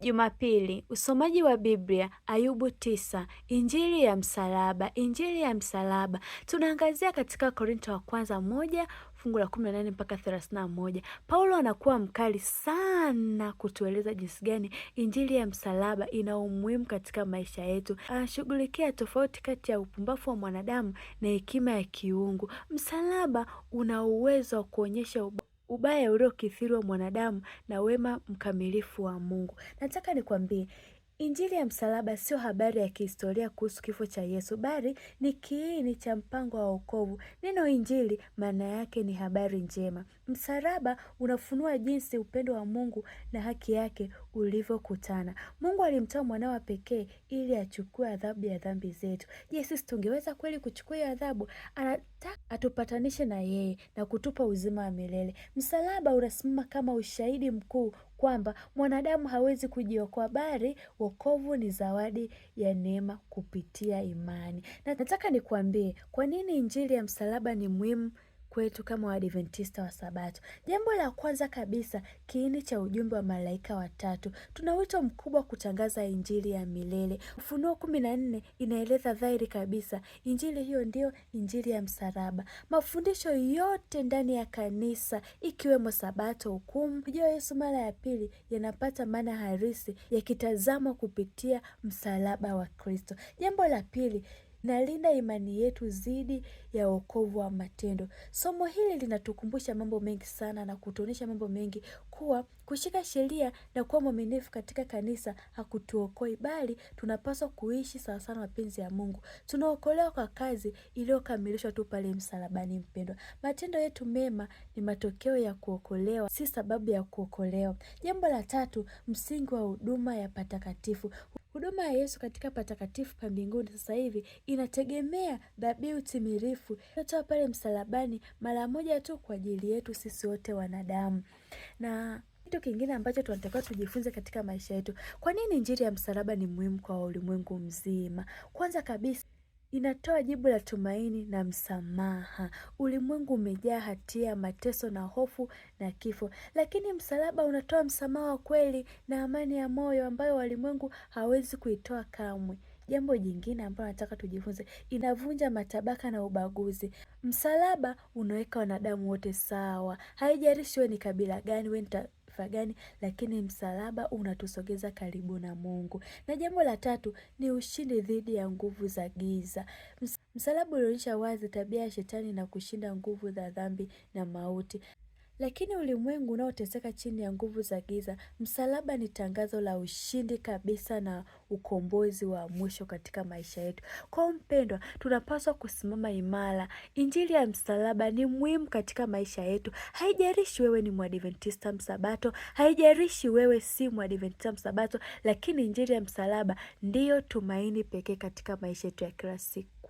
Jumapili, usomaji wa Biblia, Ayubu 9, Injili ya msalaba. Injili ya msalaba tunaangazia katika Korinto wa kwanza 1 fungu la 18 mpaka 31. Paulo anakuwa mkali sana kutueleza jinsi gani Injili ya msalaba ina umuhimu katika maisha yetu. Anashughulikia tofauti kati ya upumbavu wa mwanadamu na hekima ya kiungu. Msalaba una uwezo wa kuonyesha ubaya uliokithiri wa mwanadamu na wema mkamilifu wa Mungu. Nataka nikwambie, Injili ya msalaba sio habari ya kihistoria kuhusu kifo cha Yesu, bali ni kiini cha mpango wa wokovu. Neno Injili maana yake ni habari njema. Msalaba unafunua jinsi upendo wa Mungu na haki yake ulivyokutana. Mungu alimtoa mwanawe pekee ili achukue adhabu ya dhambi zetu. Je, sisi tungeweza kweli kuchukua hiyo adhabu? Anataka atupatanishe na yeye na kutupa uzima wa milele. Msalaba unasimama kama ushahidi mkuu kwamba mwanadamu hawezi kujiokoa, bali wokovu ni zawadi ya neema kupitia imani. Na nataka nikuambie kwa nini Injili ya msalaba ni muhimu kwetu kama Waadventista wa Sabato. Jambo la kwanza kabisa, kiini cha ujumbe wa malaika watatu. Tuna wito mkubwa kutangaza Injili ya milele. Ufunuo 14 inaeleza dhahiri kabisa, Injili hiyo ndiyo Injili ya msalaba. Mafundisho yote ndani ya kanisa ikiwemo Sabato, hukumu, ujio wa Yesu mara ya pili yanapata maana halisi yakitazamwa kupitia msalaba wa Kristo. Jambo la pili, nalinda imani yetu dhidi ya wokovu wa matendo. Somo hili linatukumbusha mambo mengi sana na kutuonyesha mambo mengi kuwa kushika sheria na kuwa mwaminifu katika kanisa hakutuokoi, bali tunapaswa kuishi sawa sawa na mapenzi ya Mungu. Tunaokolewa kwa kazi iliyokamilishwa tu pale msalabani. Mpendwa, matendo yetu mema ni matokeo ya kuokolewa, si sababu ya kuokolewa. Jambo la tatu, msingi wa huduma ya patakatifu. Huduma ya Yesu katika patakatifu pa mbinguni sasa hivi inategemea dhabihu timilifu iliyotoa pale msalabani mara moja tu kwa ajili yetu sisi wote wanadamu. Na kitu kingine ambacho tunatakiwa tujifunze katika maisha yetu, kwa nini Injili ya msalaba ni muhimu kwa ulimwengu mzima? Kwanza kabisa, inatoa jibu la tumaini na msamaha. Ulimwengu umejaa hatia, mateso na hofu na kifo, lakini msalaba unatoa msamaha wa kweli na amani ya moyo ambayo walimwengu hawezi kuitoa kamwe. Jambo jingine ambalo nataka tujifunze, inavunja matabaka na ubaguzi. Msalaba unaweka wanadamu wote sawa, haijalishi wewe ni kabila gani, wewe ni taifa gani, lakini msalaba unatusogeza karibu na Mungu. Na jambo la tatu ni ushindi dhidi ya nguvu za giza. Msalaba ulionyesha wazi tabia ya shetani na kushinda nguvu za dhambi na mauti. Lakini ulimwengu unaoteseka chini ya nguvu za giza, msalaba ni tangazo la ushindi kabisa na ukombozi wa mwisho katika maisha yetu. Kwa mpendwa, tunapaswa kusimama imara. Injili ya msalaba ni muhimu katika maisha yetu. Haijalishi wewe ni Mwadventista msabato, haijalishi wewe si Mwadventista msabato, lakini Injili ya msalaba ndiyo tumaini pekee katika maisha yetu ya kila siku.